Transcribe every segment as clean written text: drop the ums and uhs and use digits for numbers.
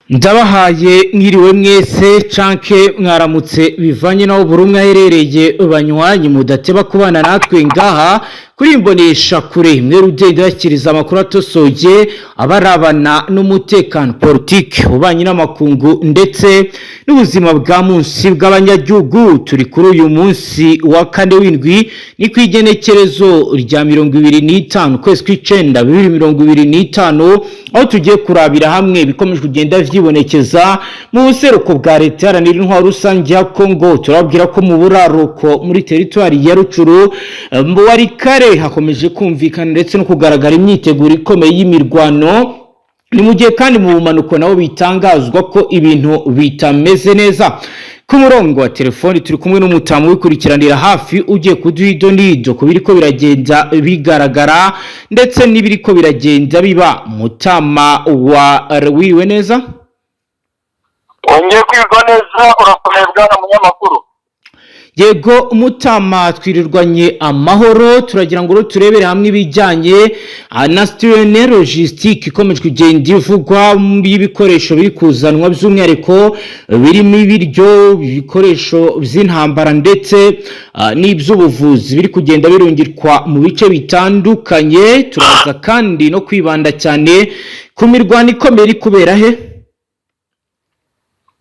Ndabahaye mwiriwe mwese canke mwaramutse, bivanye naho buri umwe aherereye. Banywanyi mudateba kubana natwe ngaha kuri Imbonesha Kure imwe rugenda yakiriza amakuru atosoye abarabana n'umutekano, politike, ububanyi n'amakungu ndetse n'ubuzima bwa munsi bw'abanyagihugu. Turi kuri uyu munsi wa kane w'indwi, ni ku igenekerezo rya 25 kwezi kw'icenda 2025, aho tugiye kurabira hamwe ibikomeje kugenda vyibonekeza mu buseruko bwa Leta Iharanira Intwaro Rusange ya Kongo. Turababwira ko mu buraruko, muri teritwari ya Rucuru, mu Warikare, hakomeje kumvikana ndetse no kugaragara imyiteguro ikomeye y'imirwano. Ni mu gihe kandi mu bumanuko nabo bitangazwa ko ibintu bitameze neza. Ku murongo wa telefoni turi kumwe n'umutamu wikurikiranira hafi, ugiye kuduha ido n'ido ku biriko biragenda bigaragara ndetse n'ibiriko biragenda biba. Mutama wa, wiriwe neza? Wongeye kwirwa neza, urakomeye bwana munyamakuru? Yego mutama, twirirwanye amahoro. Turagira ngo turebere hamwe ibijyanye na situation logistique ikomeje kugenda ivugwa y'ibikoresho biri kuzanwa, by'umwihariko birimo ibiryo, ibikoresho by'intambara ndetse n'iby'ubuvuzi biri kugenda birungikwa mu bice bitandukanye. Turaza kandi no kwibanda cyane ku mirwano ikomeye iri kubera he?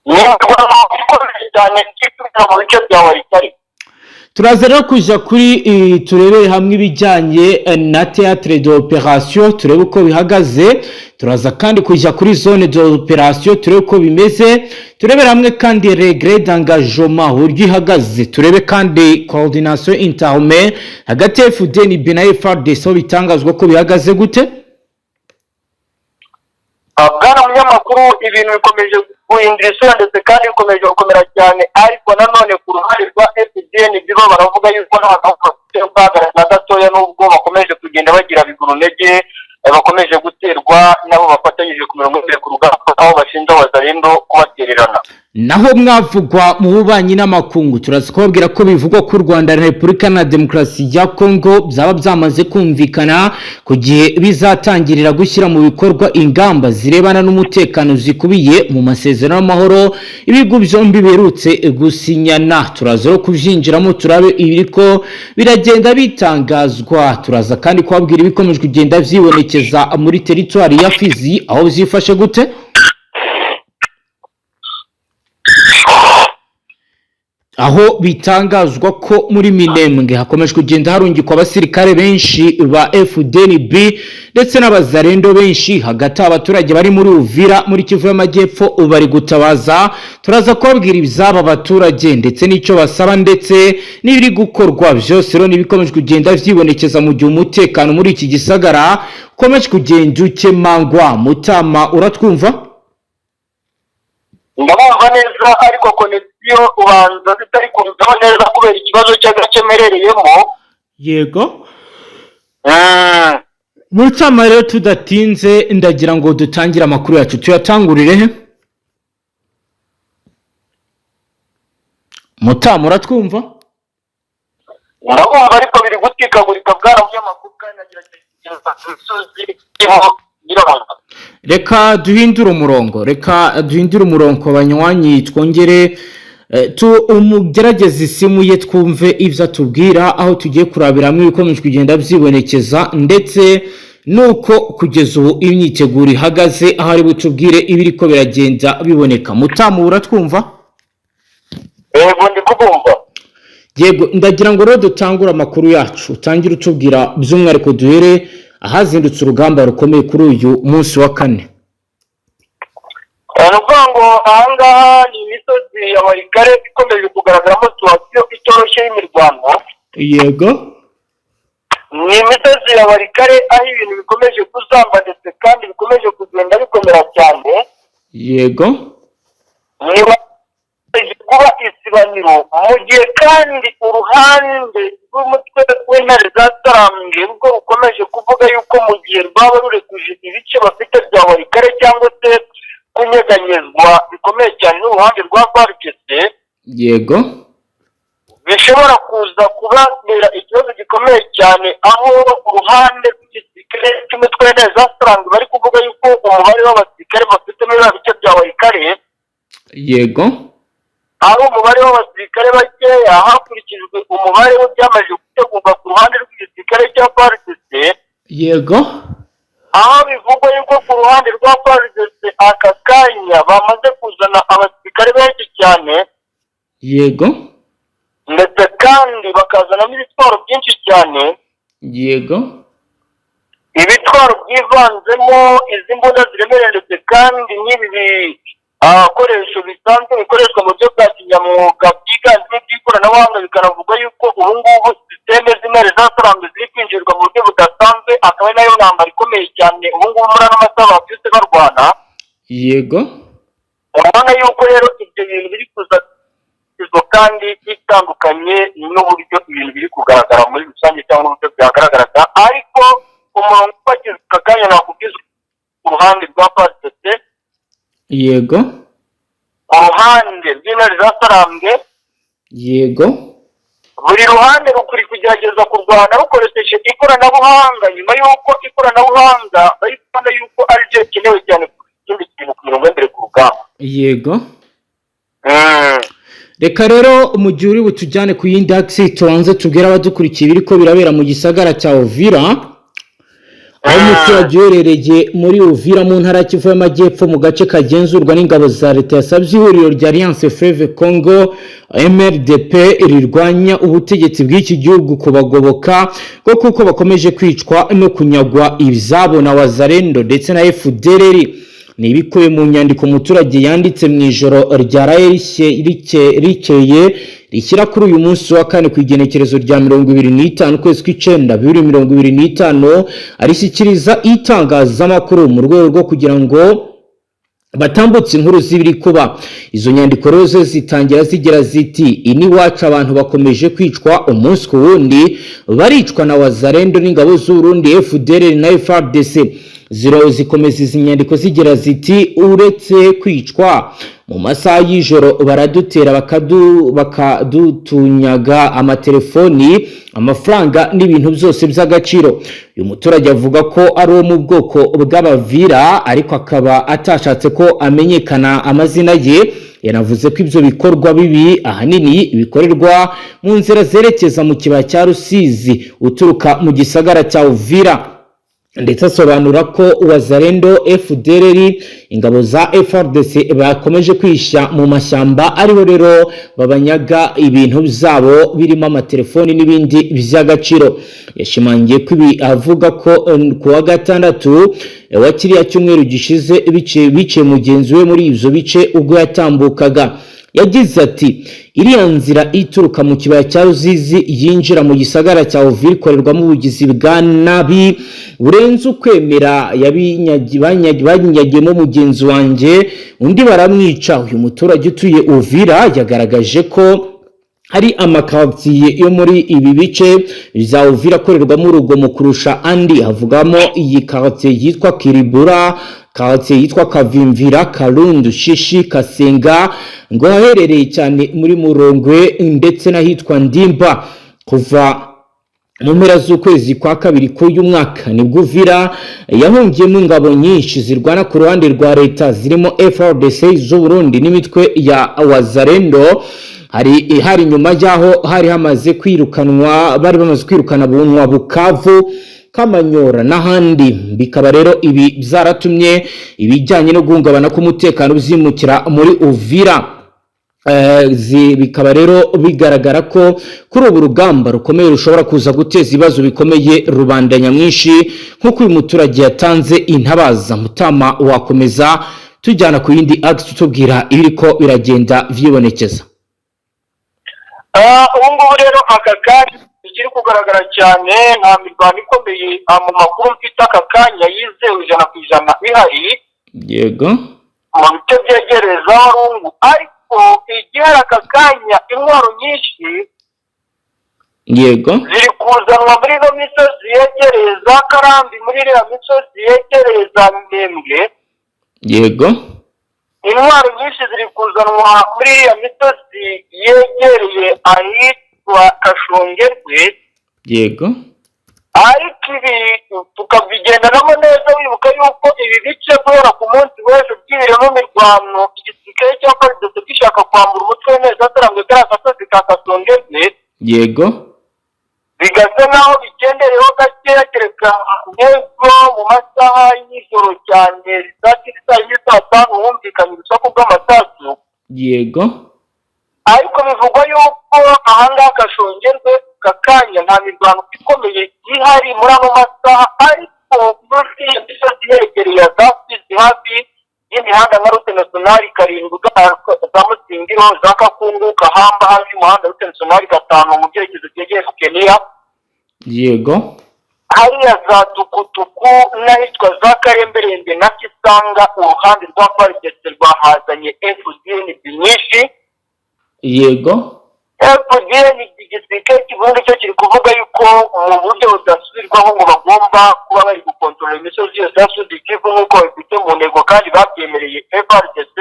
Ni imirwano ikomeye cyane iri kubera mu bice bya Warikare. Turaza rero kuja kuri turebere hamwe ibijyanye na théâtre d'opération, turebe uko bihagaze. Turaza kandi kujya kuri zone d'opération, turebe uko bimeze. Turebere hamwe kandi degré d'engagement, uburyo ihagaze. Turebe kandi coordination interarmes hagati ya FDNB na FARDC, aho bitangazwa ko bihagaze gute? Bwana munyamakuru, ibintu bikomeje guhindura isura ndetse kandi bikomeje gukomera cyane, ariko nanone ku ruhande rwa FDNB bo baravuga yuko nta gahunda bafite yo guhagarara na gatoya, nubwo bakomeje kugenda bagira biguru ntege, bakomeje guterwa nabo bafatanyije ku mirongo imbere ku rugamba, aho bashinja Wazalendo kubatererana. Naho mwavugwa mu bubanyi n'amakungu, turaza kubabwira ko bivugwa ko u Rwanda na Repubulika na Demokarasi ya Kongo byaba byamaze kumvikana ku gihe bizatangirira gushyira mu bikorwa ingamba zirebana n'umutekano zikubiye mu masezerano y'amahoro ibihugu byombi biherutse gusinyana. Turaza rero kubyinjiramo, turabe ibiriko biragenda bitangazwa. Turaza kandi kubabwira ibikomeje kugenda vyibonekeza muri teritwari ya Fizi, aho vyifashe gute, aho bitangazwa ko muri Minembwe hakomeje kugenda harungikwa abasirikare benshi ba FDNB ndetse n'abazarendo benshi. Hagati aho abaturage bari muri Uvira, muri Kivu y'Amajyepfo, bari gutabaza. Turaza kubabwira iby'aba baturage ndetse n'icyo basaba ndetse n'ibiri gukorwa byose. Rero n'ibikomeje kugenda vyibonekeza mu gihe umutekano muri iki gisagara ukomeje kugenda ukemangwa. Mutama, uratwumva? Ndabumva neza, ariko connexion ubanza zitari kuzaho neza kubera ikibazo cy'agace mperereyemo. Yego Mutama, rero tudatinze ndagira ngo dutangire amakuru yacu. Tuyatangurire he? Mutama, uratwumva? Ndabumva, ariko biri gutikagurika bwana munyamakuru, kandi nagerageza imisozi iriho biranga. Reka duhindure umurongo, reka duhindure umurongo banywanyi, twongere umugerageze isimu ye twumve ibyo atubwira, aho tugiye kurabira hamwe ibikomeje kugenda byibonekeza ndetse nuko kugeza ubu imyiteguro ihagaze, aho ari butubwire ibiriko biragenda biboneka. Mutamu, uratwumva? Yego, ndi kubumva. Yego, ndagira ngo rero dutangure amakuru yacu, utangire utubwira by'umwihariko, duhere ahazindutse urugamba rukomeye kuri uyu munsi wa kane. Ni ukuvuga ngo ahangaha ni imisozi ya Warikare ikomeje kugaragaramo situation itoroshye y'imirwano. Ni imisozi ya Warikare aho ibintu bikomeje kuzamba ndetse kandi bikomeje kugenda bikomera cyane. Niba kuba isibaniro, mu gihe kandi uruhande rw'umutwe w'Intare za Sarambwe rwo rukomeje kuvuga yuko mu gihe rwaba rurekuje ibice bafite bya Warikare cyangwa se kunyeganyezwa bikomeye cyane n'uruhande rwa FARDC, bishobora kuza kubatera ikibazo gikomeye cyane, aho uruhande rw'igisirikare Gisirikare cy'umutwe w'intare zasaranzwe bari kuvuga yuko umubare w'abasirikare bafite muri biriya bice bya Walikale ari umubare w'abasirikare bakeya hakurikijwe umubare w'ibyamaze gutegurwa ku ruhande rw'igisirikare cya FARDC, aho bivugwa yuko ku ruhande rwa FARDC aka kanya bamaze kuzana abasirikare benshi cyane, ndetse kandi bakazana n'ibitwaro byinshi cyane, ibitwaro byivanzemo izi mbunda ziremereye, ndetse kandi n'ibi bikoresho bisanzwe bikoreshwa mu buryo bwa kinyamwuga byiganjemo iby'ikoranabuhanga. Bikanavuga yuko ubu ngubu système z'intare zasaranzwe ziri kwinjirwa mu buryo budasanzwe, akaba ari nayo ntambara ikomeye cyane ubu ngubu muri ano masaha babyutse barwana. Urabona yuko rero ibyo bintu biri kuza izo kandi bitandukanye n'uburyo ibintu biri kugaragara muri rusange cyangwa n'uburyo byagaragaraga. Ariko umurongo ufagize aka kanya nakubwiza, ku ruhande rwa FARDC, ku ruhande rw'intare zasarambwe, buri ruhande rukuri kugerageza kurwana rukoresheje ikoranabuhanga, nyuma y'uko ikoranabuhanga bari kubona yuko ari ryo rikenewe cyane kurusha ikindi kintu ku mirongo y'imbere ku rugamba. Reka rero mu gihe uri butujyane ku yindi axe, tubanze tubwire abadukurikiye ibiriko birabera mu gisagara cya Uvira, aho umuturage uherereye muri Uvira mu ntara ya Kivu y'Amajyepfo, mu gace kagenzurwa n'ingabo za leta, yasabye ihuriro rya Alliance Fleuve Congo MRDP rirwanya ubutegetsi bw'iki gihugu kubagoboka ngo kuko bakomeje kwicwa no kunyagwa ibyabo na Wazalendo ndetse na FDLR. Ni ibikubiye mu nyandiko umuturage yanditse mu ijoro ryaraye rikeye rishyira kuri uyu munsi wa kane, ku igenekerezo rya 25 ukwezi kw'icenda 2025, arishyikiriza itangazamakuru mu rwego rwo kugira ngo batambutse inkuru z'ibiri kuba. Izo nyandiko rero zo zitangira zigira ziti: "Iniwacu abantu bakomeje kwicwa umunsi ku wundi, baricwa na Wazalendo n'ingabo z'Uburundi, FDLR na FARDC." Ziro zikomeza izi nyandiko zigira ziti: "Uretse kwicwa mu masaha y'ijoro, baradutera bakadutunyaga amatelefoni, amafaranga n'ibintu byose by'agaciro." Uyu muturage avuga ko ari uwo mu bwoko bw'Abavira, ariko akaba atashatse ko amenyekana amazina ye. Yanavuze ko ibyo bikorwa bibi ahanini bikorerwa mu nzira zerekeza mu kibaya cya Rusizi uturuka mu gisagara cya Uvira, ndetse asobanura ko Wazalendo, FDLR, ingabo za FARDC bakomeje kwisha mu mashyamba, ariho rero babanyaga ibintu byabo birimo amatelefoni n'ibindi by'agaciro. Yashimangiye ko ibi avuga ko ku wa gatandatu wa kiriya cyumweru gishize biciye mugenzi we muri ibyo bice ubwo yatambukaga. Yagize ati: "Iriya nzira ituruka mu kibaya cya Ruzizi yinjira mu gisagara cya Uvira ikorerwamo ubugizi bwa nabi burenze ukwemera. Babinyagiyemo mugenzi wanjye, undi baramwica." Uyu muturage utuye Uvira yagaragaje ko hari amakaritsiye yo muri ibi bice bya Uvira akorerwamo urugomo kurusha andi. Havugamo iyi karitsiye yitwa Kiribura, karitsiye yitwa Kavimvira, Karundu, Shishi, Kasenga, ngo haherereye cyane muri Murongwe, ndetse n'ahitwa Ndimba. Kuva mu mpera z'ukwezi kwa kabiri k'uyu mwaka nibwo Uvira yahungiyemo ingabo nyinshi zirwana ku ruhande rwa leta, zirimo FARDC z'u Burundi n'imitwe ya Wazalendo. Hari nyuma y'aho hari hamaze kwirukanwa, bari bamaze kwirukana Bunwa, Bukavu, Kamanyora n'ahandi. Bikaba rero ibi byaratumye ibijyanye no guhungabana k'umutekano byimukira muri Uvira. Bikaba rero bigaragara ko kuri ubu rugamba rukomeye rushobora kuza guteza ibibazo bikomeye rubanda nyamwinshi, nk'uko uyu muturage yatanze intabaza. Mutama, wakomeza tujyana ku yindi axe, tutubwira ibiriko biragenda vyibonekeza. Ubu ngubu rero aka kanya ikiri kugaragara cyane, nta mirwano ikomeye mu makuru mfite aka kanya yizewe 100% ihari mu bice byegereye za Warungu. Ariko igihari aka kanya, intwaro nyinshi ziri kuzanwa muri ino misozi yegereye za Karambi, muri iriya misozi yegereye za Minembwe. Intwaro nyinshi ziri kuzanwa muri iriya misozi yegereye ahitwa Kashongerwe. Ariko ibi tukabigendanamo neza, wibuka yuko ibi bice guhera ku munsi w'ejo byibiremo imirwano, igisirikare cya FARDC gishaka kwambura umutwe w'Intezasarambwe kariya gasozi ka Kasongeze. Bigasa naho bigendereho gakeya, kereka nk'ejo mu masaha y'ijoro cyane, saa 9, saa 4, saa 5, humvikanye urusaku rw'amasasu. Ariko bivugwa yuko ahangaha Kashongerwe aka kanya nta mirwano ikomeye ihari muri ano masaha, ariko muri iyo misozi yegereye za Fizi, hafi y'imihanda nka route nationale 7 za Musingiro, za Kakungu, Kahamba, hafi y'umuhanda route nationale 5 mu byerekezo byegereye Kenya, hariya za Tukutuku n'ahitwa za Karemberembe na Kisanga, uruhande rwa FARDC rwahazanye FDNB nyinshi. FDN, igisirikare cy'Uburundi cyo kiri kuvuga yuko mu buryo budasubirwaho ngo bagomba kuba bari gukontorora imisozi yose ya Sud Kivu nk'uko babifite mu ntego kandi babyemereye FARDC.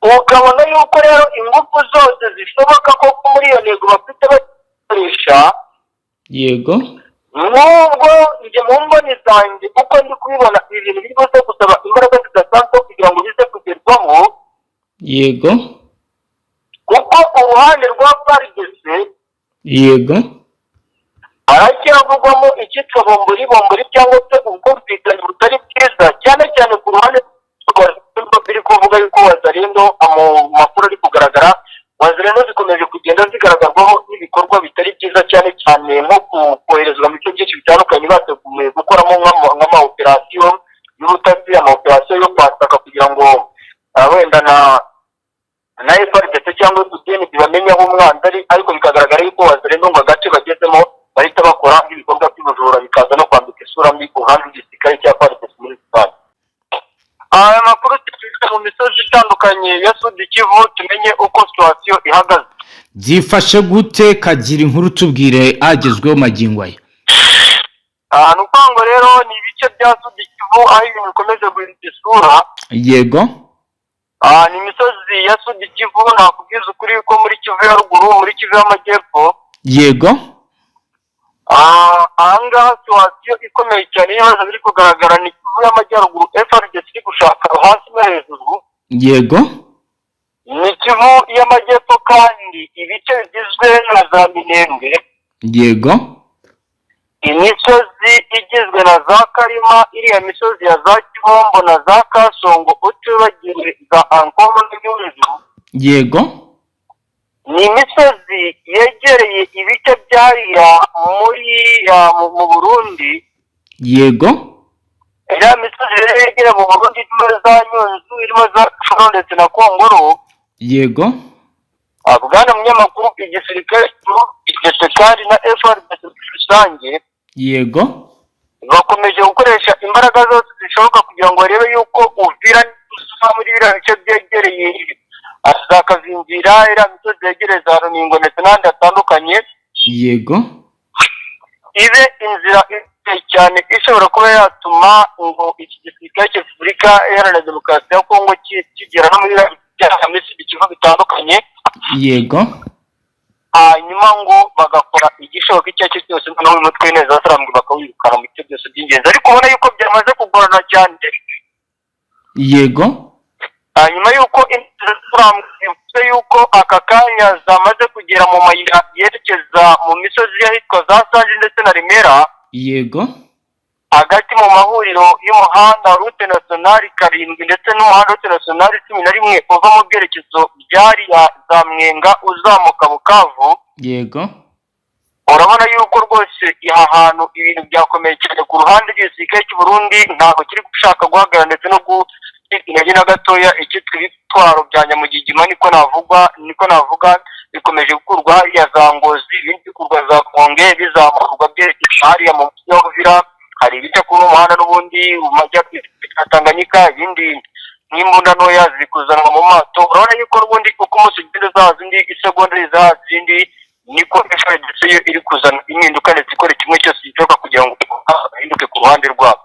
Ukabona yuko rero ingufu zose zishoboka koko muri iyo ntego bafite bakoresha. Nubwo njye mu mboni zanjye uko ndi kubibona, ibi bintu biri buze gusaba imbaraga zidasanzwe kugira ngo bize kugerwaho, kuko uruhande rwa FARDC haracyavugwamo icyitwa bombori bombori cyangwa se ubwumvikane butari bwiza, cyane cyane ku ruhande biri kuvuga yuko Wazalendo, mu makuru ari kugaragara, Wazalendo zikomeje kugenda zigaragarwaho n'ibikorwa bitari byiza, cyane cyane nko koherezwa mu bice byinshi bitandukanye bateguye gukoramo nk'ama operasiyo y'ubutasi, ama operasiyo yo kwataka kugira ngo wenda na FARDC cyangwa FDN bamenye aho umwanzi ari, ariko bikagaragara yuko Wazalendo ngo agace bagezemo bahita bakora nk'ibikorwa by'ubujura, bikaza no kwambika isura mbi uruhande rw'igisirikare cya FARDC muri rusange. Aya makuru dufite mu misozi itandukanye ya Sud Kivu, tumenye uko situation ihagaze. Byifashe gute? Kagira inkuru, tubwire agezweho magingo aya. Ni ukuvuga ngo rero ni ibice bya Sud Kivu aho ibintu bikomeje guhindura isura. Ni imisozi ya Sud Kivu, nakubwiza ukuri ko muri Kivu ya Ruguru, muri Kivu y'Amajyepfo, ahangaha situation ikomeye cyane y'ibibazo biri kugaragara ni Kivu y'Amajyaruguru, FARDC iri gushaka hasi no hejuru. Ni Kivu y'Amajyepfo kandi ibice bigizwe na za Minembwe, imisozi igizwe na za Karima, iriya misozi ya za Kibombo na za Kasongo, utibagiwe za Ankoro n'Inyunzu. Ni imisozi yegereye ibice byariya muri mu Burundi. Iriya misozi rero yegereye mu Burundi irimo za Nyunzu, irimo za Shoro ndetse na Kongoro. Bwana munyamakuru, igisirikare igisirikare na FARDC muri rusange bakomeje gukoresha imbaraga zose zishoboka kugira ngo barebe yuko Uvira muri biriya bice byegereye za Kazingira, iriya misozi yegereye za Runingo ndetse n'ahandi hatandukanye, ibe inzira ikomeye cyane ishobora kuba yatuma ngo iki gisirikare cya Repubulika Iharanira Demokarasi ya Kongo kigera no muri bya misiri Kivu bitandukanye. Hanyuma ngo bagakora igishoboka icyo ari cyo cyose, noneho uyu mutwe w'Intezasarambwe bakawirukana mu bice byose by'ingenzi, ariko ubona yuko byamaze kugorana cyane. Hanyuma yuko Intezasarambwe bivuze yuko aka kanya zamaze kugera mu mayira yerekeza mu misozi y'ahitwa za Sanje ndetse na Remera, hagati mu mahuriro y'umuhanda route nationale 7 ndetse n'umuhanda route nationale 11 uva mu byerekezo byariya za Mwenga uzamuka Bukavu. Urabona yuko rwose aha hantu ibintu byakomeye cyane ku ruhande rw'igisirikare cy'u Burundi, ntabwo kiri gushaka guhagarara ndetse no gucika intege na gatoya. Icyitwa ibitwaro bya nyamugigima, niko navuga, bikomeje gukurwa hariya za Ngozi, ibindi bikurwa za Konge, bizamurwa byerekeza hariya mu mujyi wa Uvira. Hari ibice kuri uno muhanda n'ubundi mu majyepfo ya Tanganyika, ibindi nk'imbunda ntoya ziri kuzanwa mu mato. Urabona yuko n'ubundi uko umunsi ugenda uzaza undi, isegonda rizaza izindi, niko FARDC yo iri kuzana impinduka ndetse ikora kimwe cyose gishoboka kugira ngo bahinduke ku ruhande rwabo.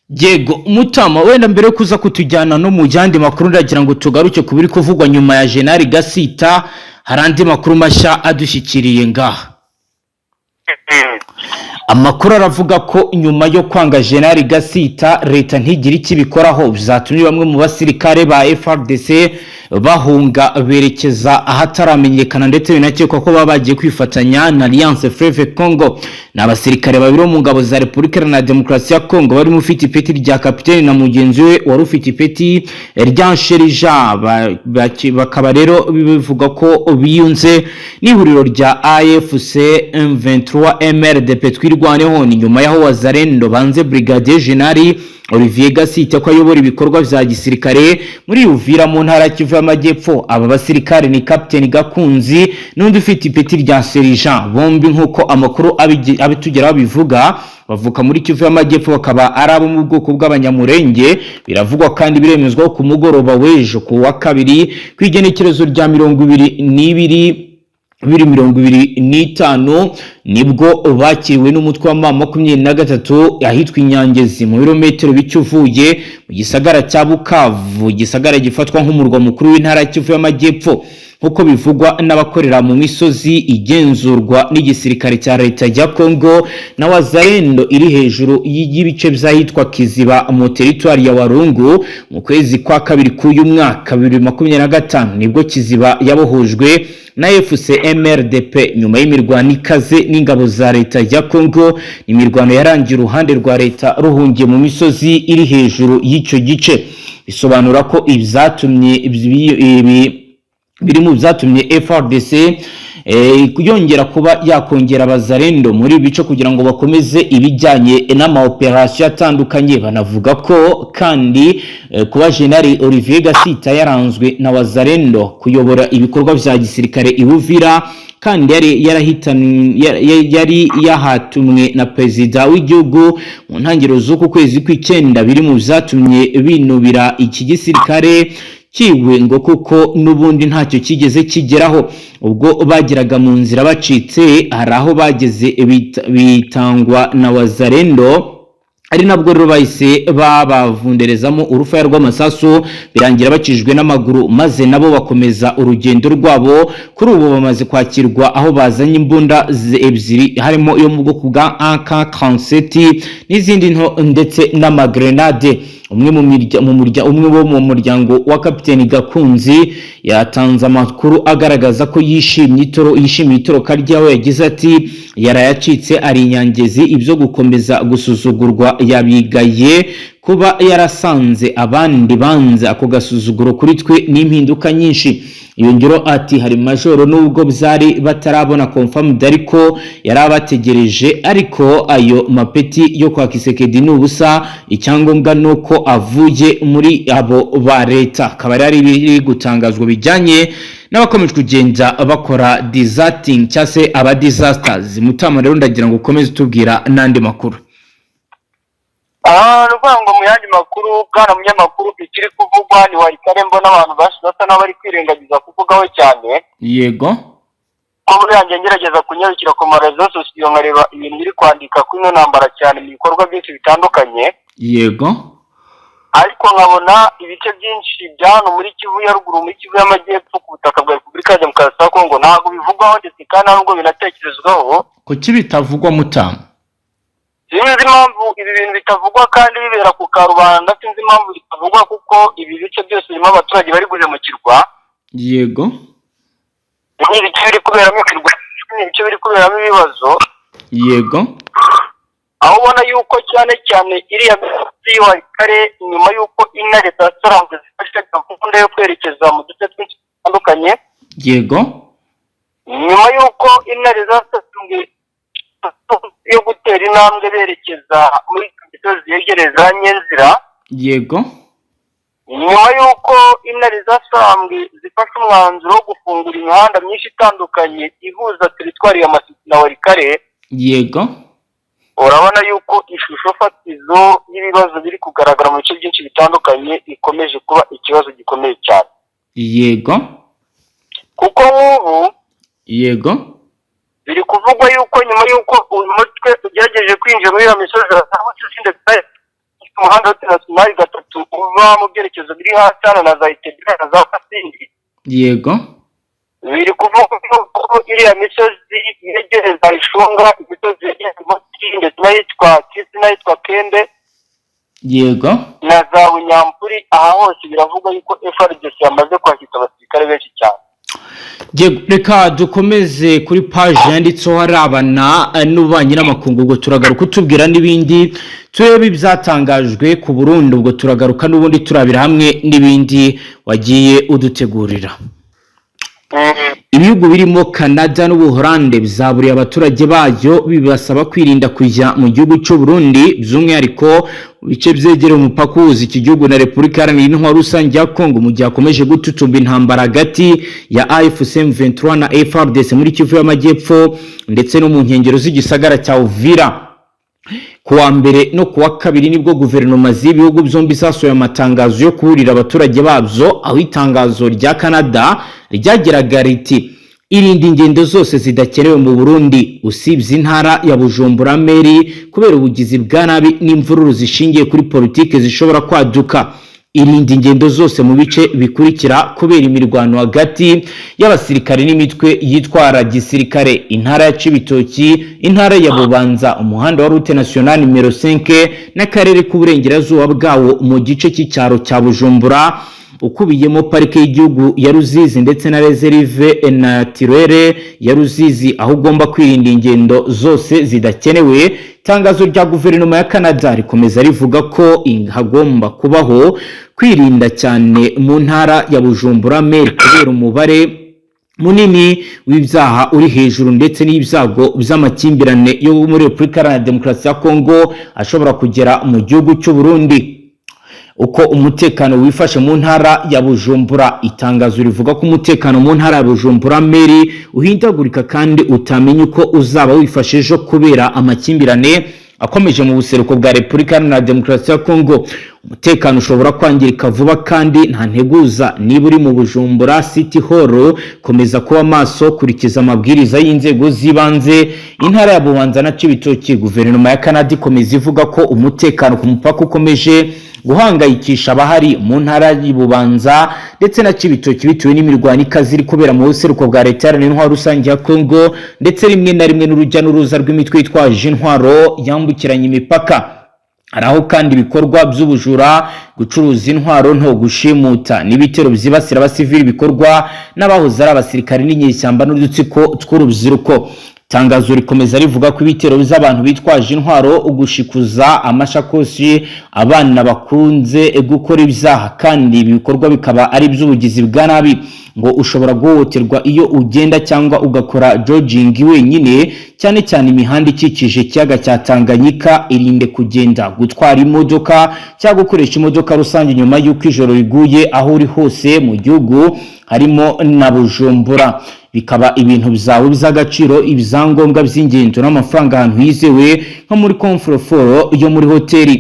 Yego mutama, wenda mbere yo kuza kutujyana no mu yandi makuru, ndagira ngo tugaruke ku biri kuvugwa nyuma ya Jenali Gasita. Hari andi makuru mashya adushyikiriye ngaha. Amakuru aravuga ko nyuma yo kwanga General Gasita, leta ntigire icyo ibikoraho, byatumye bamwe mu basirikare ba FARDC bahunga berekeza ahataramenyekana, ndetse binakekwa ko baba bagiye kwifatanya na Alliance Fleuve Congo. Ni abasirikare babiri bo mu ngabo za Repubulika Iharanira Demokarasi ya Congo, barimo ufite ipeti rya kapiteni na mugenzi we wari ufite ipeti rya sergent. Bakaba rero bivuga ko biyunze n'ihuriro rya AFC M23 MRDP Twirwaneho. Ni nyuma y'aho Wazalendo banze Brigadier General Olivier Gasita ko ayobora ibikorwa vya gisirikare muri Uvira mu ntara ya Kivu y'Amajyepfo. Aba basirikare ni Captain Gakunzi n'undi ufite ipeti rya sergent. Bombi, nk'uko amakuru abitugeraho bivuga, bavuka muri Kivu y'Amajyepfo, bakaba ari abo mu bwoko bw'Abanyamurenge. Biravugwa kandi biremezwa ko ku mugoroba w'ejo ku wa kabiri, ku igenekerezo rya 22 2025, nibwo bakiriwe n'umutwe wa M23 ahitwa Inyangezi, mu birometero bike uvuye mu gisagara cya Bukavu, igisagara gifatwa nk'umurwa mukuru w'intara ya Kivu y'Amajyepfo. Nk'uko bivugwa n'abakorera mu misozi igenzurwa n'igisirikare cya leta ya Congo na Wazalendo iri hejuru y'ibice by'ahitwa Kiziba mu teritwari ya Walungu, mu kwezi kwa kabiri k'uyu mwaka 2025 nibwo Kiziba yabohojwe na AFC MRDP nyuma y'imirwano ikaze n'ingabo za leta ya Congo. Imirwano yarangiye uruhande rwa leta ruhungiye mu misozi iri hejuru y'icyo gice. Bisobanura ko ibyatumye ibi biri mu byatumye FARDC yongera kuba yakongera Abazalendo muri ibi bice kugira ngo bakomeze ibijyanye n'ama operation atandukanye. Banavuga ko kandi kuba General Olivier Gasita yaranzwe na Wazalendo kuyobora ibikorwa vya gisirikare i Uvira, kandi yari yahatumwe na perezida w'igihugu mu ntangiriro z'uku kwezi kw'icyenda, biri mu byatumye binubira iki gisirikare kiwe, ngo kuko n'ubundi ntacyo kigeze kigeraho. Ubwo bageraga mu nzira bacitse, hari aho bageze bitangwa na Wazalendo, ari nabwo rero bahise babavunderezamo urufaya rw'amasasu, birangira bakijwe n'amaguru, maze nabo bakomeza urugendo rwabo. Kuri ubu bamaze kwakirwa, aho bazanye imbunda ebyiri, harimo iyo mu bwoko bwa AK-47 n'izindi nto, ndetse n'amagrenade. Umwe wo mu muryango wa Kapiteni Gakunzi yatanze amakuru agaragaza ko yishimiye itoroka ryawe. Yagize ati: "Yarayacitse, ari Inyangezi. Ibyo gukomeza gusuzugurwa yabigaye. Kuba yarasanze abandi banze ako gasuzuguro, kuri twe n'impinduka nyinshi." Yongero ati: "Hari majoro, nubwo byari batarabona confirmed, ariko yari abategereje. Ariko ayo mapeti yo kwa Tshisekedi ni ubusa, icyangombwa ni uko avuye muri abo ba leta." Akaba ari biri gutangazwa bijyanye n'abakomeje kugenda bakora deserting cyangwa se aba deserters. Mutama, rero ndagira ngo ukomeze utubwira n'andi makuru. Aha ni ukuvuga ngo mu yandi makuru, bwana munyamakuru, ikiri kuvugwa ni Walikale. Mbona abantu basa n'abari kwirengagiza kuvugaho cyane. Ko buriya njya ngerageza kunyarukira ku ma réseaux sociaux, nkareba ibintu biri kwandika kuri ino ntambara cyane mu bikorwa byinshi bitandukanye, ariko nkabona ibice byinshi bya hano muri Kivu ya Ruguru, muri Kivu y'Amajyepfo, ku butaka bwa Repubulika ya Demokarasi ya Kongo, ntabwo bivugwaho, ndetse kandi nta nubwo binatekerezwaho. Kuki bitavugwa, Mutama? Sinzi impamvu ibi bintu bitavugwa kandi bibera ku karubanda. Sinzi impamvu bitavugwa, kuko ibi bice byose birimo abaturage bari guhemukirwa. Ni ibice biri kuberamo imirwano, ni ibice biri kuberamo ibibazo, aho ubona yuko cyane cyane iriya misozi Walikale, nyuma y'uko intare za Sarambwe zifashe gahunda yo kwerekeza mu duce twinshi dutandukanye, nyuma y'uko intare za Sarambwe yo gutera intambwe berekeza muri izo misozi yegereye za Nyenzira, nyuma y'uko intare za Sarambwe zifashe umwanzuro wo gufungura imihanda myinshi itandukanye ihuza teritwari ya Masisi na Walikale, urabona yuko ishusho fatizo y'ibibazo biri kugaragara mu bice byinshi bitandukanye ikomeje kuba ikibazo gikomeye cyane, kuko nk'ubu biri kuvugwa yuko nyuma y'uko uyu mutwe ugerageje kwinjira muri iyo misozi ndetse umuhanda wa nationale gatatu uva mu byerekezo biri hasi hano na za Itebera na za Kasindi, Biri kuvuga ko iriya misozi yegereza Ishunga, imisozi yegereza Muti ndetse n'ahitwa Kisi n'ahitwa Kembe na za Bunyampuri, aha hose biravugwa yuko FARDC yamaze kwakira abasirikare benshi cyane. Reka dukomeze kuri paji yanditseho arabana n'ububanyi n'amakungu. Ubwo turagaruka utubwira n'ibindi, turebe ibyatangajwe ku Burundi. Ubwo turagaruka n'ubundi turabira hamwe n'ibindi wagiye udutegurira. Ibihugu birimo Canada n'Ubuholande bizaburiye abaturage bayo, bibasaba kwirinda kujya mu gihugu cy'u Burundi, by'umwihariko mu bice byegereye umupaka uhuza iki gihugu na Repubulika Iharanira Intwaro Rusange ya Congo, mu gihe hakomeje gututumba intambara hagati ya AFC M23 na FARDC muri Kivu y'Amajyepfo ndetse no mu nkengero z'igisagara cya Uvira. Ku wa mbere no ku wa kabiri nibwo guverinoma z'ibihugu byombi zasohoye amatangazo yo kuburira abaturage babyo, aho itangazo rya Canada ryagiraga riti: "Irinde ingendo zose zidakenewe mu Burundi usibye intara ya Bujumbura Mairie, kubera ubugizi bwa nabi n'imvururu zishingiye kuri politike zishobora kwaduka. Irinde ingendo zose mu bice bikurikira kubera imirwano hagati y'abasirikare n'imitwe yitwara gisirikare: intara ya Cibitoki, intara ya Bubanza, umuhanda wa route nationale nimero 5 n'akarere k'uburengerazuba bwawo mu gice cy'icyaro cya Bujumbura, ukubiyemo parike y'igihugu ya Ruzizi ndetse na réserve naturelle ya Ruzizi, aho ugomba kwirinda ingendo zose zidakenewe." Itangazo rya guverinoma ya Canada rikomeza rivuga ko hagomba kubaho kwirinda cyane mu ntara ya Bujumbura Mairie kubera umubare munini w'ibyaha uri hejuru ndetse n'ibyago by'amakimbirane yo muri Repubulika Iharanira Demokarasi ya Kongo ashobora kugera mu gihugu cy'u Burundi. Uko umutekano wifashe mu ntara ya Bujumbura: itangazo rivuga ko umutekano mu ntara ya Bujumbura Mairie uhindagurika kandi utamenya uko uzaba wifashe ejo kubera amakimbirane akomeje mu buseruko bwa Repubulika Iharanira Demokarasi ya Kongo. Umutekano ushobora kwangirika vuba kandi nta nteguza. Niba uri mu Bujumbura City Hall, komeza kuba maso, kurikiza amabwiriza y'inzego z'ibanze. Intara ya Bubanza na Cibitoki: guverinoma ya Canada ikomeza ivuga ko umutekano ku mupaka ukomeje guhangayikisha abahari mu ntara y'Ibubanza ndetse na Cibitoki, bitewe n'imirwano ikaze iri kubera mu buseruko bwa Leta Iharanira Intwaro Rusange ya Kongo, ndetse rimwe na rimwe n'urujya n'uruza rw'imitwe yitwaje intwaro yambukiranya imipaka. Hari aho kandi ibikorwa by'ubujura, gucuruza intwaro nto, gushimuta n'ibitero byibasira abasivili bikorwa n'abahoze ari abasirikare n'inyeshyamba n'udutsiko tw'urubyiruko. Itangazo rikomeza rivuga ko ibitero by'abantu bitwaje intwaro, gushikuza amashakoshi abana bakunze gukora ibyaha, kandi ibi bikorwa bikaba ari iby'ubugizi bwa nabi. Ngo ushobora guhohoterwa iyo ugenda cyangwa ugakora jogging wenyine, cyane cyane imihanda ikikije ikiyaga cya Tanganyika. Irinde kugenda, gutwara imodoka cyangwa gukoresha imodoka rusange nyuma y'uko ijoro riguye aho uri hose mu gihugu, harimo na Bujumbura. Bikaba ibintu byawe by'agaciro, ibyangombwa by'ingendo n'amafaranga ahantu hizewe nko muri coffre-fort yo muri hoteli.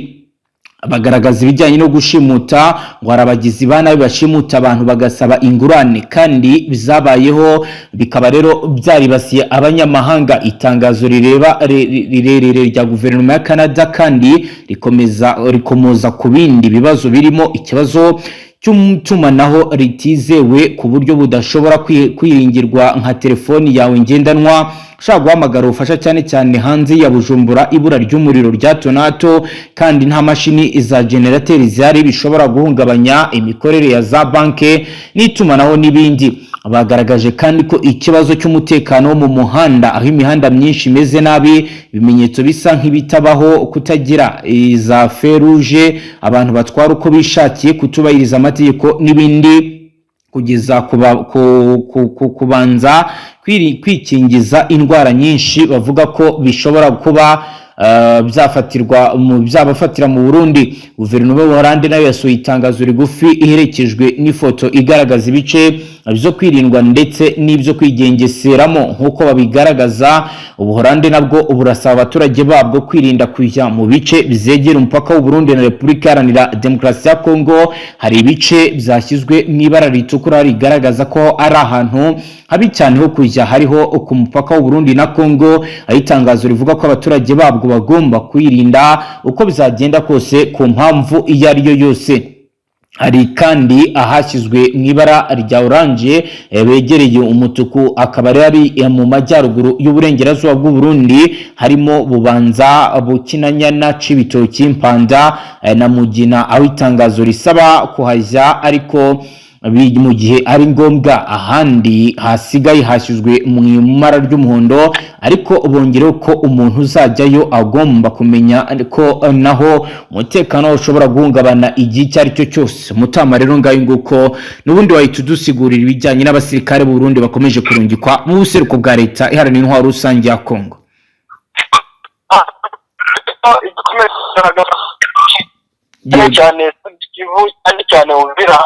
Bagaragaza ibijyanye no gushimuta, ngo hari abagizi ba nabi bashimuta abantu bagasaba ingurane, kandi bizabayeho, bikaba rero byaribasiye abanyamahanga. Itangazo rireba rirerire rya guverinoma ya Canada kandi rikomeza rikomoza ku bindi bibazo birimo ikibazo cy'itumanaho ritizewe ku buryo budashobora kwiringirwa, nka telefoni yawe ngendanwa ushobora guhamagara ubufasha, cyane cyane hanze ya Bujumbura, ibura ry'umuriro rya hato na hato kandi nta mashini za generateri zihari, bishobora guhungabanya imikorere ya za banki n'itumanaho n'ibindi. Bagaragaje kandi ko ikibazo cy'umutekano wo mu muhanda, aho imihanda myinshi imeze nabi, ibimenyetso bisa nk'ibitabaho, kutagira za feruje, abantu batwara uko bishakiye, kutubahiriza amategeko n'ibindi, kugeza kubanza kwikingiza indwara nyinshi bavuga ko bishobora kuba byafatirwa mu byabafatira mu Burundi. Guverinoma y'Ubuholandi nayo yasohoye itangazo rigufi iherekejwe n'ifoto igaragaza ibice byo kwirindwa ndetse n'ibyo kwigengeseramo nk'uko babigaragaza. Ubuholandi nabwo burasaba abaturage babwo kwirinda kujya mu bice byegera umupaka w'u Burundi na Repubulika Iharanira Demokarasi ya Kongo. Hari ibice byashyizwe mu ibara ritukura rigaragaza ko ari ahantu habi cyane ho kujya, hariho ku mupaka w'u Burundi na Kongo, aho itangazo rivuga ko abaturage babwo bagomba kwirinda uko bizagenda kose ku mpamvu iyo ari yo yose. Hari kandi ahashyizwe mu ibara rya orange begereye umutuku, akaba ari mu majyaruguru y'uburengerazuba bw'u Burundi, harimo Bubanza, Bukinanyana, Cibitoki, Mpanda na Mugina, aho itangazo risaba kuhajya ariko mu gihe ari ngombwa. Ahandi hasigaye hashyizwe mu ibara ry'umuhondo, ariko bongereho ko umuntu uzajyayo agomba kumenya ko naho umutekano ushobora guhungabana igihe icyo ari cyo cyose. Mutama, rero ngayo nguko, n'ubundi wahita udusigurira ibijyanye n'abasirikare b'u Burundi bakomeje kurungikwa mu buseruko bwa Leta Iharanira Intwaro Rusange ya Kongo. Igikomeje kugaragara cyane cyane Kivu, cyane cyane Uvira.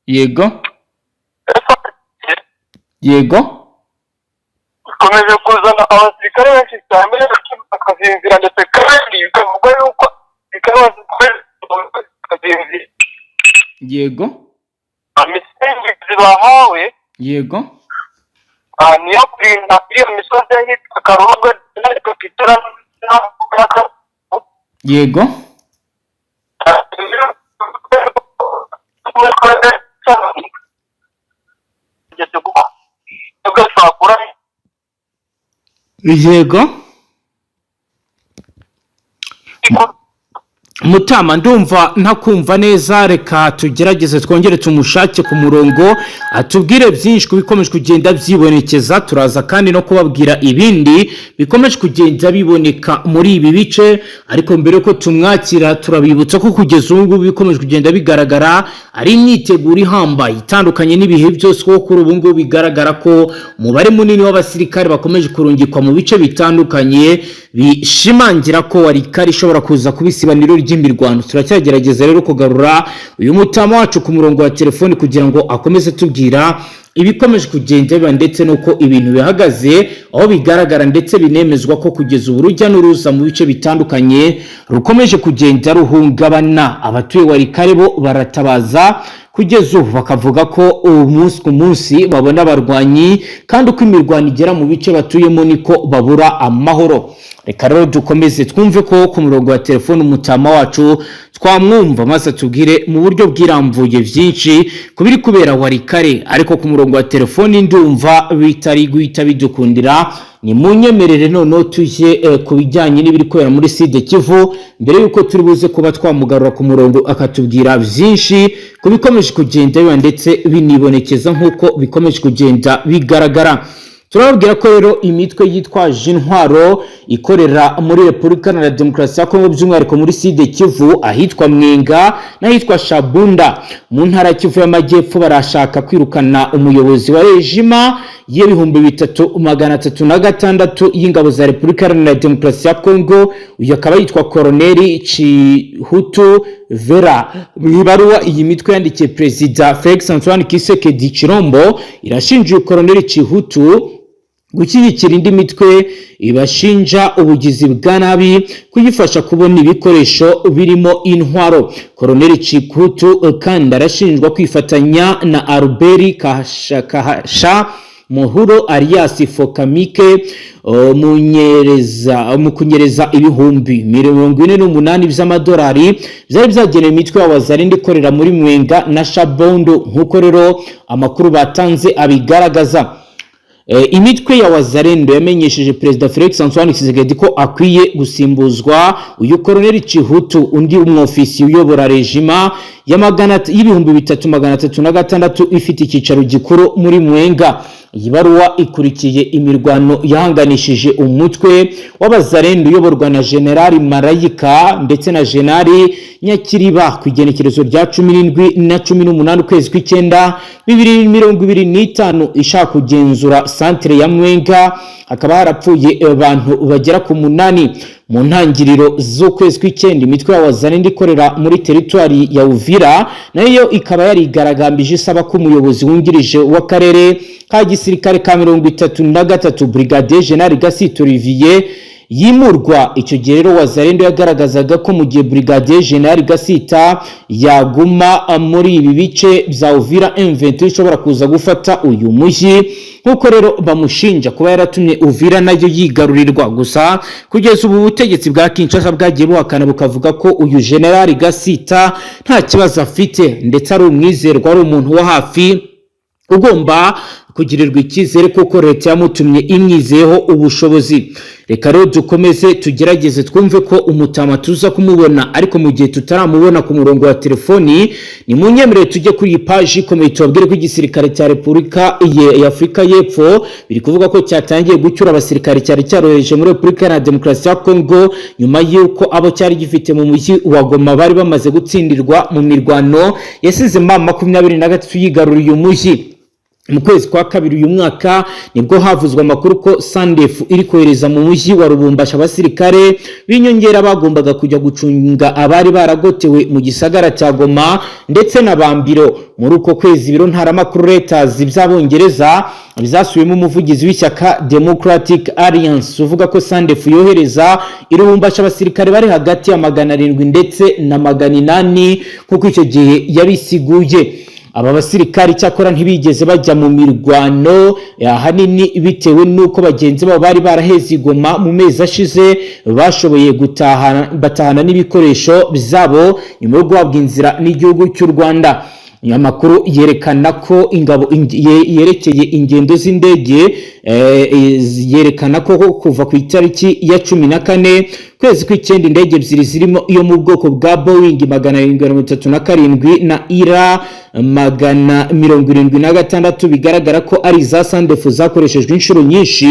Yego. Ikomeje kuzana abasirikare benshi cyane bakazinzira, ndetse kandi bikavugwa yuko abasirikare bakazinzira imisingi bahawe niyo kurinda iyo misozi y'ahitwa Karurwe n'ariko Kitura. Twakura. Yego Mutama, ndumva ntakumva neza. Reka tugerageze twongere tumushake ku murongo, atubwire byinshi ku bikomeje kugenda byibonekeza. Turaza kandi no kubabwira ibindi bikomeje kugenda biboneka muri ibi bice, ariko mbere yuko tumwakira, turabibutsa ko kugeza ubu ngubu bikomeje kugenda bigaragara ari imyiteguro ihambaye itandukanye n'ibihe byose, kuko kuri ubu ngubu bigaragara ko umubare munini w'abasirikare bakomeje kurungikwa mu bice bitandukanye, bishimangira ko Walikale ishobora kuza kuba isibaniro ry'imirwano. Turacyagerageza rero kugarura uyu mutama wacu ku murongo wa telefoni kugira ngo akomeze tubwira ibikomeje kugenda biba ndetse n'uko ibintu bihagaze, aho bigaragara ndetse binemezwa ko kugeza ubu urujya n'uruza mu bice bitandukanye rukomeje kugenda ruhungabana. Abatuye Walikale bo baratabaza kugeza ubu, bakavuga ko umunsi ku munsi babona abarwanyi, kandi uko imirwano igera mu bice batuyemo niko babura amahoro. Reka rero dukomeze twumve ko ku murongo wa telefone umutama wacu twamwumva, maze atubwire mu buryo bwirambuye byinshi ku biri kubera Walikale, ariko ku murongo wa telefoni ndumva bitari guhita bidukundira. Ni munyemerere noneho tujye ku bijyanye n'ibiri kubera muri Sud Kivu, mbere y'uko turi buze kuba twamugarura ku murongo akatubwira byinshi ku bikomeje kugenda biba ndetse binibonekeza nk'uko bikomeje kugenda bigaragara. Turababwira ko rero imitwe yitwaje intwaro ikorera muri Repubulika Iharanira Demokarasi ya Kongo, by'umwihariko muri Sud Kivu, ahitwa Mwenga n'ahitwa Shabunda mu ntara ya Kivu y'Amajyepfo, barashaka kwirukana umuyobozi wa régiment y'3306 y'ingabo za Repubulika Iharanira Demokarasi ya Kongo. Uyu akaba yitwa Koroneli Chihutu Vera. Mu ibaruwa iyi mitwe yandikiye Perezida Felix Antoine Tshisekedi Tshilombo, irashinja uyu Koroneli Chihutu gushyigikira indi mitwe ibashinja ubugizi bwa nabi, kuyifasha kubona ibikoresho birimo intwaro. Koroneli Chikutu kandi arashinjwa kwifatanya na Albert Kahasha, Kahasha Muhuro alias Fokamike mu kunyereza 48,000 by'amadolari byari byagenewe imitwe y'Abazarindi ikorera muri Mwenga na Shabondo, nk'uko rero amakuru batanze abigaragaza. Imitwe ya Wazalendo yamenyesheje Perezida Felix Antoine Tshisekedi ko akwiye gusimbuzwa uyu Koroneli Chihutu undi umwofisi uyobora régiment y'3306 ifite icyicaro gikuru muri Mwenga. Iyi baruwa ikurikiye imirwano yahanganishije umutwe w'Abazalendo uyoborwa na Generali Marayika ndetse na Generali Nyakiriba ku igenekerezo rya 17 na 18 ukwezi kw'icyenda 2025, ishaka kugenzura santere ya Mwenga, hakaba harapfuye abantu bagera ku munani. Mu ntangiriro z'ukwezi kw'icyenda, imitwe ya Wazalendo ikorera muri teritwari ya Uvira nayo ikaba yarigaragambije, isaba ko umuyobozi wungirije w'akarere ka gisirikare ka 33, Brigadier General Gasito Olivier, yimurwa. Icyo gihe rero Wazalendo yagaragazaga ko mu gihe Brigadier General Gasita yaguma muri ibi bice bya Uvira, M23 ishobora kuza gufata uyu mujyi, nk'uko rero bamushinja kuba yaratumye Uvira nayo yigarurirwa. Gusa kugeza ubu butegetsi bwa Kinshasa bwagiye buhakana, bukavuga ko uyu General Gasita nta kibazo afite, ndetse ari umwizerwa, ari umuntu wo hafi ugomba kugirirwa icyizere, kuko leta yamutumye imwizeyeho ubushobozi. Reka rero dukomeze tugerageze twumve ko umutama tuza kumubona, ariko mu gihe tutaramubona ku murongo wa telefoni, ni mu nyemerere tujye kuri iyi paji ikomeye, tubabwire ko igisirikare cya Repubulika ya Afurika y'Epfo biri kuvuga ko cyatangiye gucyura abasirikare cyari cyarohereje muri Repubulika ya Demokarasi ya Kongo, nyuma y'uko abo cyari gifite mu mujyi wa Goma bari bamaze gutsindirwa mu mirwano yasize M23 yigaruriye umujyi. Mu kwezi kwa kabiri uyu mwaka nibwo havuzwe amakuru ko SANDF iri kohereza mu mujyi wa Lubumbashi abasirikare b'inyongera bagombaga kujya gucunga abari baragotewe mu gisagara cya Goma ndetse na Bambiro. Muri uko kwezi, ibiro ntaramakuru Reuters by'Abongereza byasubiyemo umuvugizi w'ishyaka Democratic Alliance uvuga ko SANDF yohereza i Lubumbashi abasirikare bari hagati ya 700 ndetse na 800, nk'uko icyo gihe yabisiguye. Aba basirikari cyakora ntibigeze bajya mu mirwano, ahanini bitewe n'uko bagenzi babo bari baraheze i Goma mu mezi ashize bashoboye gutahana, batahana n'ibikoresho byabo nyuma yo guhabwa inzira n'igihugu cy'u Rwanda. Amakuru yerekana ko ingabo yerekeye ingendo z'indege yerekana ko kuva ku itariki ya 14 kwezi kw'icyenda, indege ebyiri zirimo iyo mu bwoko bwa Boeing 737 na ira 176, bigaragara ko ari iza SANDF, zakoreshejwe inshuro nyinshi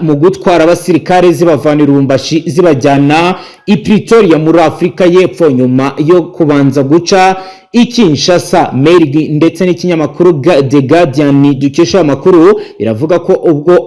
mu gutwara abasirikare zibavana i Lubumbashi zibajyana i Pretoria muri Afurika y'Epfo, nyuma yo kubanza guca i Kinshasa. Mail ndetse n'ikinyamakuru The Guardian dukesha amakuru biravuga ko ubwo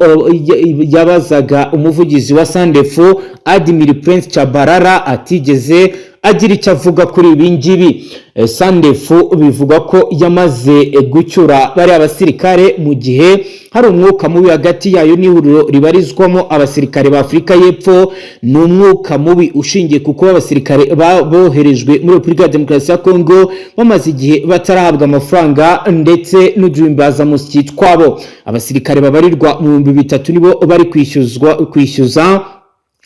yabazaga umuvugizi wa SANDF, Admiral Prince Chabarara, atigeze agira icyo avuga kuri ibi ngibi. SANDF bivuga ko yamaze gucyura bariya basirikare mu gihe hari umwuka mubi hagati yayo n'ihuriro ribarizwamo abasirikare ba Afurika y'Epfo. Ni umwuka mubi ushingiye ku kuba abasirikare boherejwe muri Repubulika ya Demokarasi ya Kongo bamaze igihe batarahabwa amafaranga ndetse n'uduhimbazamusyi twabo. Abasirikare babarirwa mu 3000 nibo bari kwishyuzwa kwishyuza,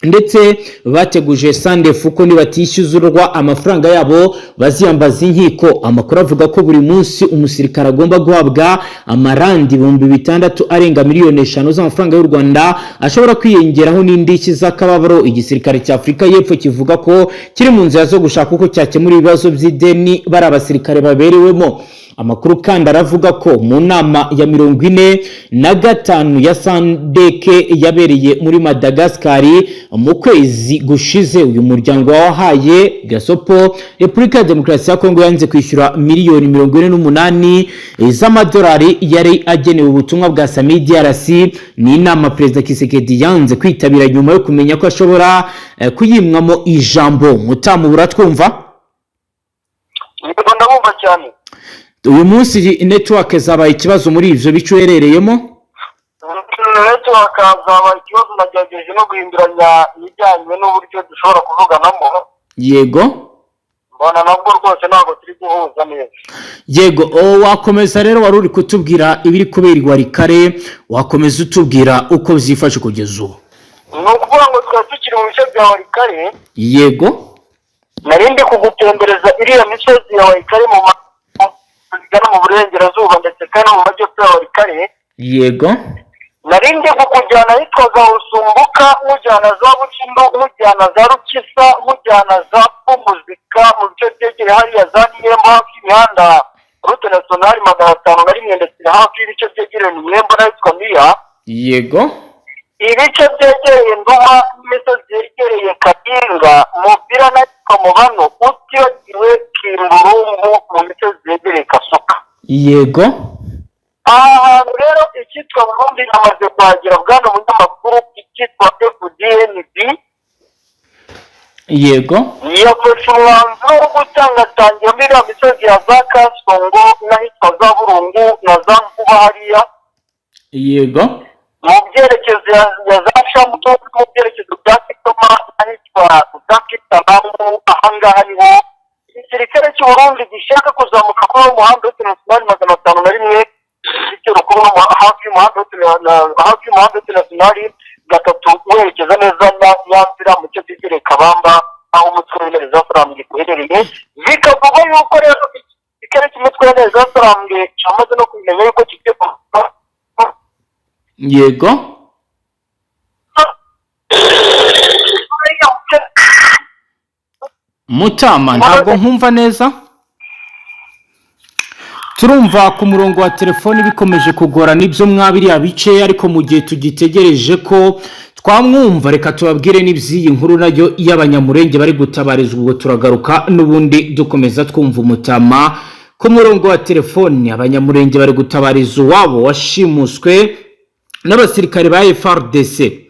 ndetse bateguje SANDF ko nibatishyuzurwa amafaranga yabo baziyambaza inkiko. Amakuru avuga ko buri munsi umusirikare agomba guhabwa amarandi 6000 arenga miliyoni 5 z'amafaranga y'u Rwanda, ashobora kwiyongeraho n'indishyi z'akababaro. Igisirikare cya Afurika y'Epfo kivuga ko kiri mu nzira zo gushaka uko cyakemura ibibazo by'ideni bari abasirikare baberewemo. Amakuru kandi aravuga ko mu nama ya 45 ya SADC yabereye muri Madagascar mu kwezi gushize, uyu muryango wahaye gasopo Repubulika ya Demokarasi ya Kongo yanze kwishyura miliyoni 48 z'amadolari yari agenewe ubutumwa bwa SAMIDRC. Ni inama Perezida Tshisekedi yanze kwitabira nyuma yo kumenya ko ashobora kuyimwamo ijambo. Mutamu, buratwumva? Yego, ndabumva cyane. Uyu munsi network zabaye ikibazo muri ivyo bice uherereyemo? Network zabaye ikibazo, nagerageje no guhinduranya ibijyanye n'uburyo dushobora kuvuganamo. Mbona nabwo rwose ntabwo turi guhuza neza. Yego, wakomeza rero, wari uri kutubwira ibiri kubera i Walikale, wakomeza utubwira uko byifashe kugeza ubu. Ni ukuvuga ngo twari tukiri mu bice bya Walikale. Nari ndi kugutembereza iriya misozi ya Walikale mu zigana mu burengerazuba ndetse kandi no mu majyepfo ya Walikale. Nari ndi kukujyana ahitwa za Rusumbuka, nkujyana za Bukindo, nkujyana za Rukisa, nkujyana za Pumuzika, mu bice byegereye hariya za Niyembo, hafi y'imihanda route nationale 501, ndetse hafi y'ibice byegereye Niyembo n'ahitwa Miya. Ibice byegereye Nduma n'imisozi yegereye Karinga, Mubira n'ahitwa Mubano, utibagiwe Kimburumbu mu misozi yegereye Kasuka. Aha hantu rero icyitwa Burundi amaze kuhagera, bwana munyamakuru, icyitwa FDNB yafashe umwanzuro wo gutangatangira muri iriya misozi ya za Kasongo n'ahitwa za Burungu na za Nkuba hariya mu byerekezo. nzira ya za Shamuto mu byerekezo bya Kitoma ahitwa za Kitaramu. Ahangaha niho igisirikare cy'u Burundi gishaka kuzamuka kuri uwo muhanda route nationale 501, bityo kuri uwo hafi y'umuhanda hafi y'umuhanda route nationale 3 werekeza neza na Nyanzira mu cyo twegereye Kabamba, aho umutwe w'Intare za Sarambwe uherereye. Bikavugwa yuko rero igisirikare cy'umutwe w'Intare za Sarambwe cyamaze no kumenya yuko kigiye Yego. Mutama, ntabwo nkumva neza. Turumva ku murongo wa telefoni bikomeje kugora n'ibyo mwabiriya bice, ariko mu gihe tugitegereje ko twamwumva, reka tubabwire n'iby'iyi nkuru nayo y'Abanyamurenge bari gutabarizwa. Ubwo turagaruka n'ubundi dukomeza twumva umutama ku murongo wa telefoni. Abanyamurenge bari gutabariza uwabo washimuswe n'abasirikare ba FARDC.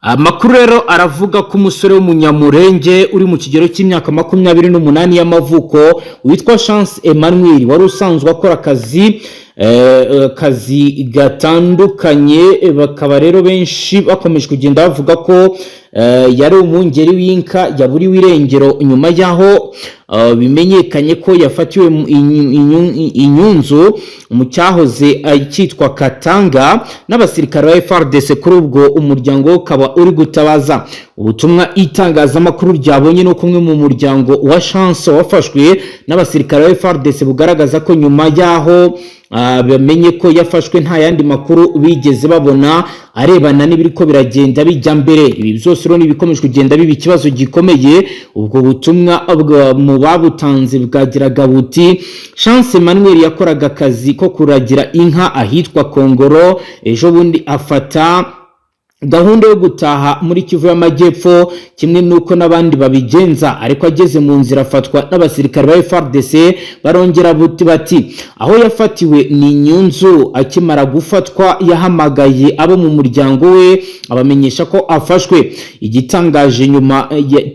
Amakuru rero aravuga ko umusore w'Umunyamurenge uri mu kigero cy'imyaka 28 y'amavuko witwa Chance Emmanuel, wari usanzwe akora akazi gatandukanye, bakaba rero benshi bakomeje kugenda bavuga ko yari umwungeri w'inka, yaburiwe irengero nyuma y'aho bimenyekanye ko yafatiwe inyunzu mu cyahoze cyitwa Katanga n'abasirikare ba FARDC. Kuri ubwo umuryango we ukaba uri gutabaza. Ubutumwa itangazamakuru ryabonye no kumwe mu muryango wa Chance wafashwe n'abasirikare ba FARDC bugaragaza ko nyuma y'aho bamenye ko yafashwe, nta yandi makuru bigeze babona arebana n'ibiriko biragenda bijya mbere. Ibi byose rero ni ibikomeje kugenda biba ikibazo gikomeye. Ubwo butumwa mu babutanze bwagiraga buti: "Chance Emmanuel yakoraga akazi ko kuragira inka ahitwa Kongoro. Ejo bundi afata gahunda yo gutaha muri Kivu y'Amajyepfo kimwe n'uko n'abandi babigenza, ariko ageze mu nzira afatwa n'abasirikare ba FARDC." Barongera buti bati: "Aho yafatiwe ni Nyunzu. Akimara gufatwa yahamagaye abo mu muryango we abamenyesha ko afashwe. Igitangaje, nyuma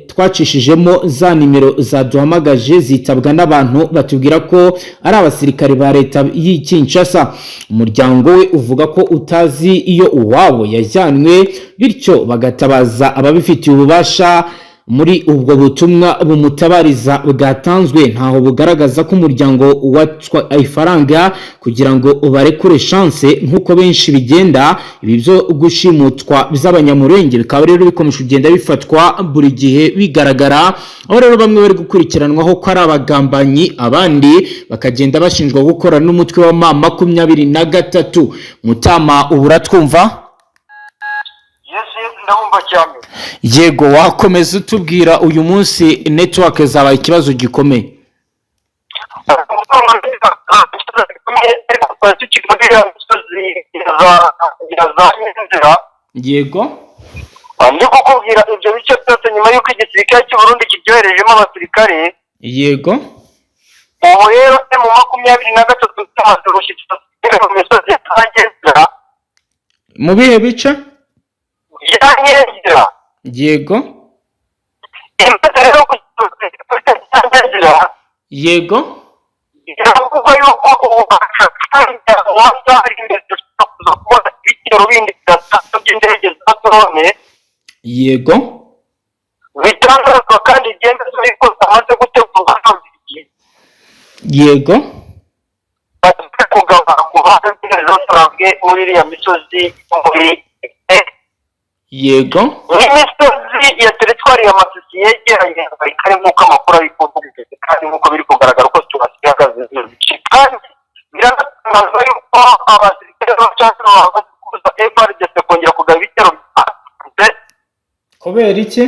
twacishijemo za nimero zaduhamagaje zitabwa n'abantu batubwira ko ari abasirikare ba leta y'i Kinshasa." Umuryango we uvuga ko utazi iyo uwabo yajyanwe, bityo bagatabaza ababifitiye ububasha. Muri ubwo butumwa bumutabariza bwatanzwe, ntaho bugaragaza ko umuryango watswa ifaranga kugira ngo barekure Chance nk'uko benshi bigenda. Ibi byo gushimutwa by'Abanyamurenge bikaba rero bikomeje kugenda bifatwa buri gihe bigaragara, aho rero bamwe bari gukurikiranwaho ko ari abagambanyi, abandi bakagenda bashinjwa gukora n'umutwe wa M23. Mutama, ubu uratwumva? Yes, ndabumva cyane. Yego, wakomeza utubwira. Uyu munsi network zabaye ikibazo gikomeye. Ariko twari tukiri muri iriya misozi ya za Nzira. Yego. Ndi kukubwira ibyo bice byose nyuma y'uko igisirikare cy'u Burundi kibyoherejemo abasirikare. Ubu rero M23 tumaze gushyikira mu misozi ya Ngezera. Mu bihe bice? Ya Ngezera. Imaze rero gushyikira Ngezera, biravugwa yuko ubu waza hari imbere dushobora kuza kubona ibitero bindi bidasanzwe by'indege za drone bitangazwa kandi byemezwa yuko zamaze gutegurwa n'Ababiligi bagiye kugaba ku ruhande rw'Intare zasorambwe muri iriya misozi muri n'imisozi ya teritwari ya Masisi yegeranye kare, nk'uko amakuru ari kuvuga kandi nk'uko biri kugaragara uko situation ihagaze mu bice. Kandi biranatangazwa yuko abasirikare b'abacancuro bahagaze kubuza FARDC kongera kugaba ibitero bya Kubera iki?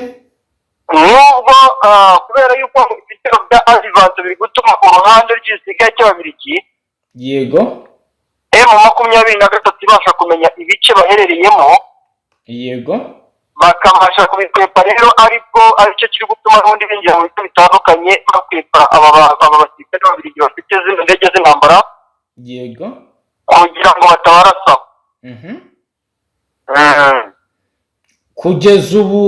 Nubwo kubera yuko ibitero bya adivanse biri gutuma uruhande rw'igisirikare cy'Ababiligi M23 ibasha kumenya ibice baherereyemo, bakabasha kubikwepa. Rero aribwo aricyo kiri gutuma n'ubundi binjira mu bice bitandukanye bakwepa aba basirikare b'Ababiligi bafite zino ndege z'intambara kugira ngo batabarasa. Kugeza ubu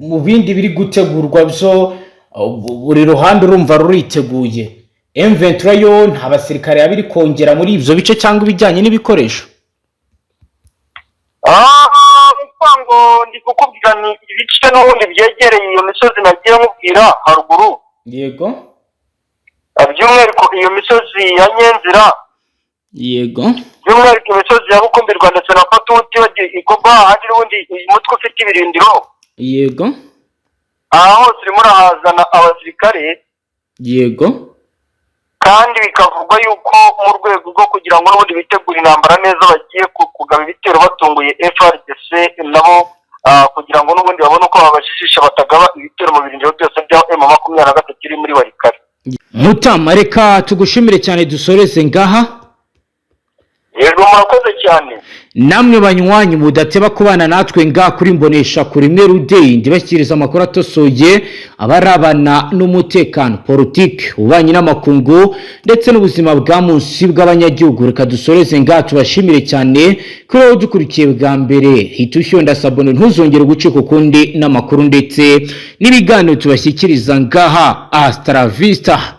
mu bindi biri gutegurwa byo, buri ruhande urumva ruriteguye. M23 yo nta basirikare yaba iri kongera muri ibyo bice cyangwa ibijyanye n'ibikoresho? kukubwira ni ibice n'ubundi byegereye iyo misozi nagiye nkubwira haruguru. By'umwihariko iyo misozi ya Nyenzira, by'umwihariko imisozi ya Bukumbirwa ndetse na Patuti igomba ahandi n'ubundi uyu mutwe ufite ibirindiro. Aha hose urimo urahazana abasirikare. Kandi bikavugwa yuko mu rwego rwo kugira ngo n'ubundi bitegure intambara neza, bagiye kugaba ibitero batunguye FARDC nabo, kugira ngo n'ubundi babone uko babajijisha batagaba ibitero mu birindiro byose bya M23 iri muri Walikale. Mutama, reka tugushimire cyane, dusoreze ngaha. Yego, murakoze cyane. Namwe banywanyi mudateba kubana natwe ngaha kuri Mbonesha kuri imwe rudeyi, ndibashyikiriza amakuru atosoye abarabana n'umutekano, politiki, ububanyi n'amakungu ndetse n'ubuzima bwa munsi bw'abanyagihugu. Reka dusoreze ngaha, tubashimire cyane kuri wowe udukurikiye bwa mbere. Hita ushyonda s'abonner, ntuzongere gucika ukundi n'amakuru ndetse n'ibiganiro tubashyikiriza ngaha. Hasta la vista.